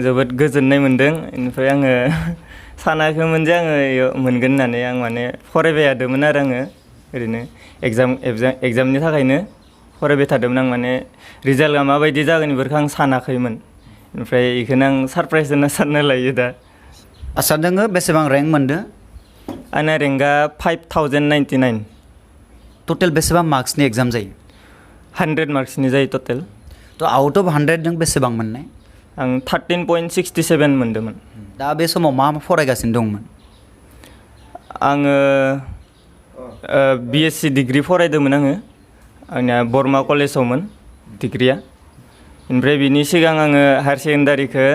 जोबोद गोजोननाय मोनदों इनिफ्राय आङो सानाखैमोन जे आङो मोनगोन होननानै आं माने फरायबाय थादोंमोन आरो आङो ओरैनो एग्जामनि थाखायनो फरायबाय थादोंमोन आं माने रिजाल्टआ माबायदि जागोन बेफोरखौ आं सानाखैमोन ओमफ्राय इखौनो आं सरप्राइज होनना सानना लायो दा आसा दोङो बेसेबां रेंक मोनदो आंना रेंकआ 5099 टोटेल बेसेबां मार्क्सनि एग्जाम जायो 100 मार्क्सनि जायो टोटेल तो आउट अफ 100 नों बेसेबां मोननाय आं 13.67 मोनदोंमोन दा बे समाव मा फरायगासिनो दंमोन आङो BSc डिग्री फरायदोंमोन आङो आंनिया बर्मा कलेजावमोन डिग्रीया ओमफ्राय बिनि सिगां आङो हायार सेकेन्डारिखौ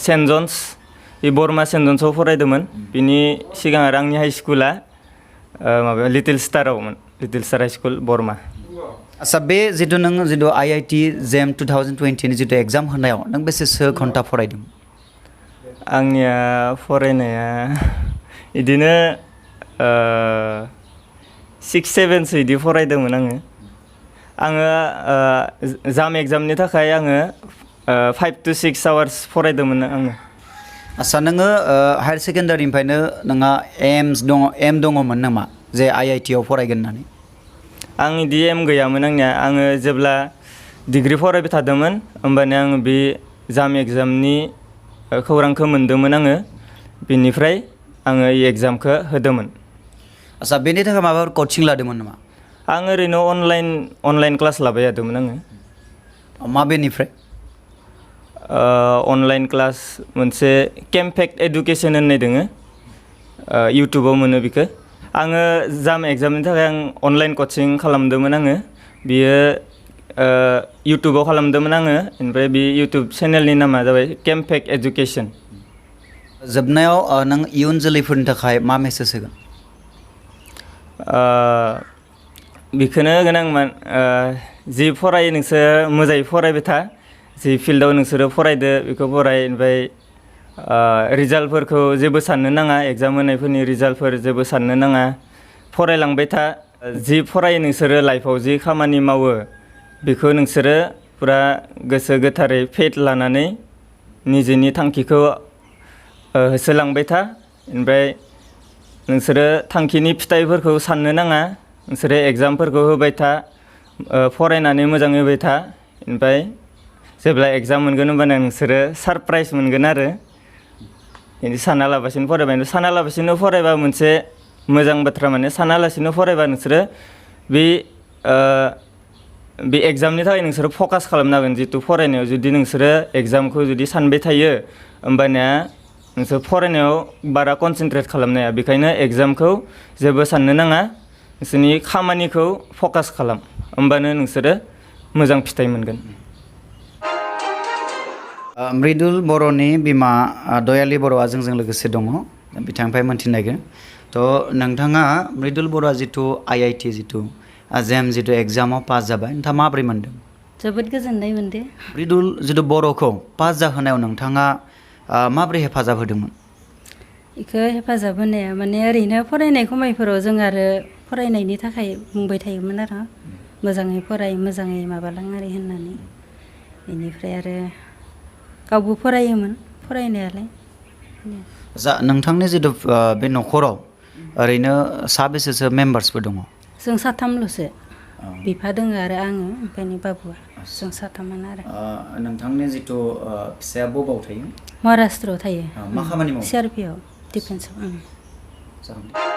सेन्ट जन्स बर्मा सेन्ट जन्सआव फरायदोंमोन बिनि सिगां आरो आंनि हाइ स्कुला माबा लिटिल स्टारावमोन little star high school Barama आसा बे जितु नों जितु IIT JAM 2020 नि जितु एग्जाम होनायाव नों बेसेसो घन्टा फरायदों आंनिया फरायनाया इदिनो 6-7 सो इदि फरायदोंमोन आङो जाम एग्जामनि थाखाय आङो 5 to 6 आवार्स फरायदोंमोन आङो आसा नोङो हायार सेकेन्डारिनिफ्रायनो नोंहा एम दङमोन नामा जे IIT आव फरायगोन होननानै आं इदि एम गैयामोन आंनिया आङो जेब्ला डिग्री फरायबाय थादोंमोन होमबानो आङो बे जाम एग्जामनि खौरांखौ मोन्दोंमोन आङो बेनिफ्राय आङो इ एग्जामखौ होदोंमोन आसा बेनि थाखाय माबाफोर कचिं लादोंमोन नामा आं ओरैनो अनलाइन क्लास लाबाय थादोंमोन आङो माबेनिफ्राय अनलाइन क्लास मोनसे केम्पेक्ट एडुकेशन होननाय दोङो इउटुबाव मोनो बेखौ आङो जाम एग्जामनि थाखाय आं अनलाइन कचिं खालामदोंमोन आङो बियो इउटुबाव खालामदोंमोन आङो ओमफ्राय बे इउटुब चेनेलनि नामा जाबाय केम्पेक्ट एडुकेशन जोबनायाव नों इयुन जोलैफोरनि थाखाय मा मेसेज होगोन बेखौनो होगोन आं जि फरायो नोंसोर मोजाङै फरायबाय था जि फिल्डआव नोंसोरो फरायदो बेखौ फराय ओमफ्राय रिजाल्टफोरखौ जेबो साननो नाङा एग्जाम होनायफोरनि रिजाल्टफोर जेबो साननो नाङा फरायलांबाय था जि फरायो नोंसोरो लाइफआव जि खामानि मावो बेखौ नोंसोरो पुरा गोसो गोथारै फेथ लानानै निजेनि थांखिखौ होसोलांबाय था ओमफ्राय नोंसोरो थांखिनि फिथाइफोरखौ साननो नाङा नोंसोरो एग्जामफोरखौ होबाय था फरायनानै मोजाङै होबाय था ओमफ्राय जेब्ला एग्जाम मोनगोन होनबानो नोंसोरो सरप्राइज मोनगोन आरो बिदि सानालाबासिनो फरायबाय सानालाबासिनो फरायबा मोनसे मोजां बाथ्रा माने सानालासिनो फरायबा नोंसोरो बे एग्जामनि थाखाय नोंसोरो फकास खालामनो हागोन जितु फरायनायाव जुदि नोंसोरो एग्जामखौ जुदि सानबाय थायो होमबानिया नोंसोर फरायनायाव बारा कनसेन्ट्रेट खालामनो हाया बेखायनो एग्जामखौ जेबो साननो नाङा नोंसोरनि खामानिखौ फकास खालाम होमबानो नोंसोरो मोजां फिथाइ मोनगोन मृदुल बर'नि बिमा दयालि बर'आ जोंजों लोगोसे दङ बिथांनिफ्राय मोनथिनो नागिरो तो नोंथाङा मृदुल बर'आ जितु IIT जितु JAM जितु एग्जामाव पास जाबाय नोंथाङा माबोरै मोनदों जोबोद गोजोननाय मोनदों मृदुल जितु बर'खौ पास जाहोनायाव नोंथाङा माबोरै हेफाजाब होदोंमोन इखौ हेफाजाब होनाया माने ओरैनो फरायनाय समायफोराव जों आरो फरायनायनि थाखाय बुंबाय थायोमोन आरो मोजाङै फराय मोजाङै माबालां आरि होननानै बेनिफ्राय आरो गावबो फरायोमोन फरायनायालाय जा नोंथांनि जितु बे न'खराव ओरैनो साबेसेसो मेम्बार्सफोर दङ जों साथामल'सो बिफा दोङो आरो आङो ओमफ्राय बाबुआ जों साथामानो आरो नोंथांनि जितु फिसाया बबाव थायो महाराष्ट्रआव थायो मा खामानि मावो CRP आव डिफेन्सआव जागोन